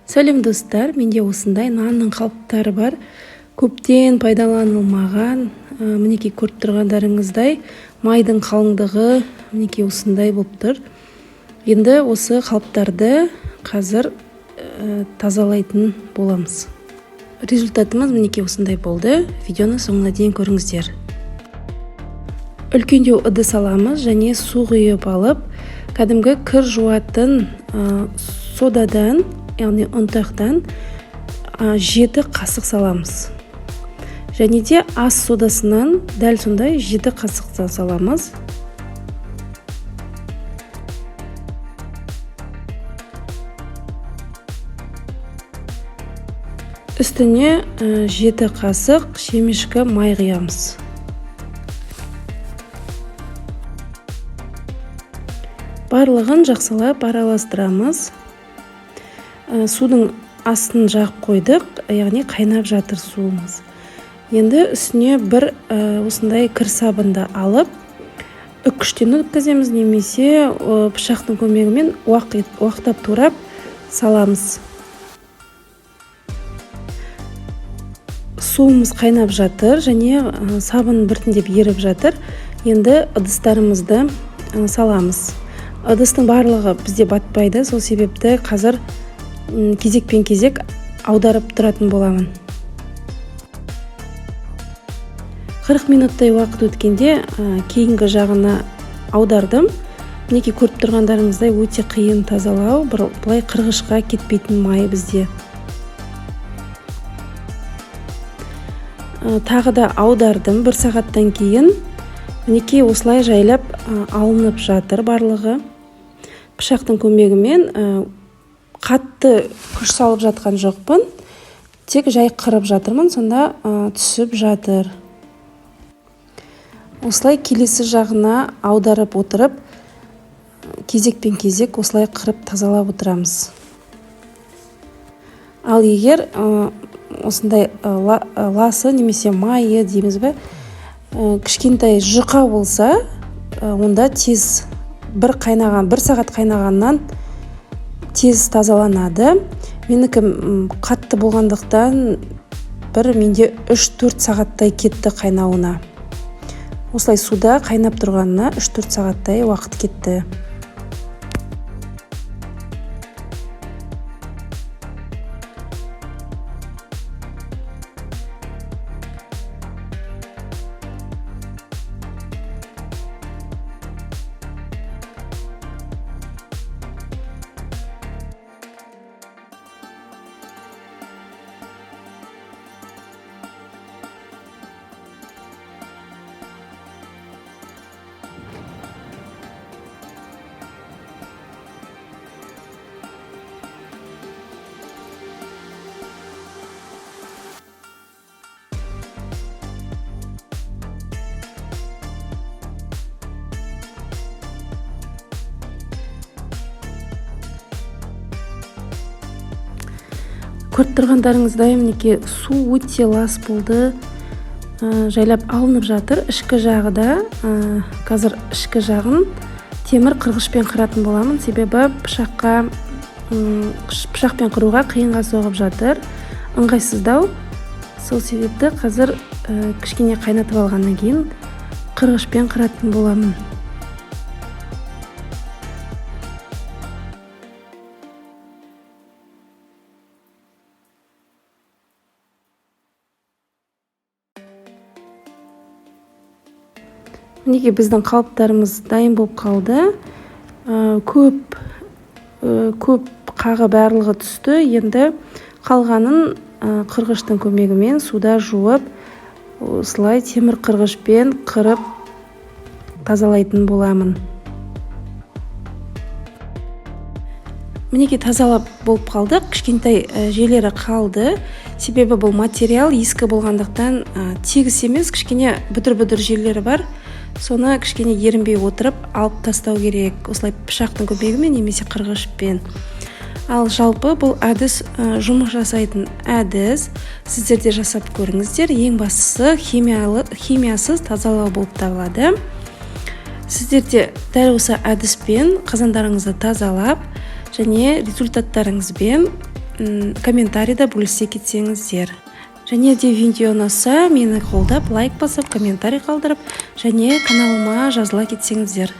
Сәлем, достар! Менде осындай нанның қалыптары бар, көптен пайдаланылмаған. Мінекей, көріп тұрғандарыңыздай, майдың қалыңдығы, мінекей, осындай болып тұр. Енді осы қалыптарды қазір тазалайтын боламыз. Результатымыз, мінекей, осындай болды. Видеоны соңына дейін көріңіздер. Үлкендеу ыдыс аламыз және су құйып алып, кәдімгі кір жуатын содадан, яғни ұнтақтан 7 қасық саламыз және де ас содасынан дәл сондай 7 қасықтан саламыз. Үстіне 7 қасық семечка май құямыз. Барлығын жақсылап араластырамыз. Судың астын жағып қойдық, яғни қайнап жатыр суымыз. Енді үстіне бір осындай кір сабынды алып, үккіштен өткіземіз немесе пышақтың көмегімен уақтап турап саламыз. Суымыз қайнап жатыр және сабын біртіндеп еріп жатыр. Енді ыдыстарымызды саламыз. Ыдыстың барлығы бізде батпайды, сол себепті қазір кезекпен кезек аударып тұратын боламын. 40 минуттай уақыт өткенде кейінгі жағына аудардым. Мінекей, көріп тұрғандарыңыздай, өте қиын тазалау, бір былай қырғышқа кетпейтін май бізде. Тағы да аудардым бір сағаттан кейін. Мінекей, осылай жайлап алынып жатыр барлығы. Пышақтың көмегімен қатты күш салып жатқан жоқпын, тек жай қырып жатырмын, сонда түсіп жатыр. Осылай келесі жағына аударып отырып, кезекпен кезек осылай қырып тазалап отырамыз. Ал егер осындай ласы немесе майы дейміз бе, кішкентай, жұқа болса, онда тез бір қайнаған, бір сағат қайнағаннан тез тазаланады. Менікі қатты болғандықтан, бір менде 3-4 сағаттай кетті қайнауына. Осылай суда қайнап тұрғанына 3-4 сағаттай уақыт кетті. Көріп тұрғандарыңыздай, мінекей, су өте лас болды. Жайлап алынып жатыр ішкі жағы да. Қазір ішкі жағын темір қырғышпен қыратын боламын, себебі пышақпен қыруға қиынға соғып жатыр, ыңғайсыздау. Сол себепті қазір кішкене қайнатып алғаннан кейін қырғышпен қыратын боламын. Мінекей, біздің қалыптарымыз дайын болып қалды. Көп қағы барлығы түсті. Енді қалғанын қырғыштың көмегімен суда жуып, осылай темір қырғышпен қырып тазалайтын боламын. Мінекей, тазалап болып қалдық. Кішкентай жерлері қалды, себебі бұл материал ескі болғандықтан, тегіс емес, кішкене бүдір бүдір жерлері бар. Соны кішкене ерінбей отырып алып тастау керек, осылай пышақтың көмегімен немесе қырғышпен. Ал жалпы бұл әдіс жұмыс жасайтын әдіс. Сіздер де жасап көріңіздер. Ең бастысы, химиясыз тазалау болып табылады. Сіздер де дәл осы әдіспен қазандарыңызды тазалап және результаттарыңызбен комментарийда бөлісе кетсеңіздер. Және де видео ұнаса, мені қолдап, лайк басып, комментарий қалдырып және каналыма жазыла кетсеңіздер.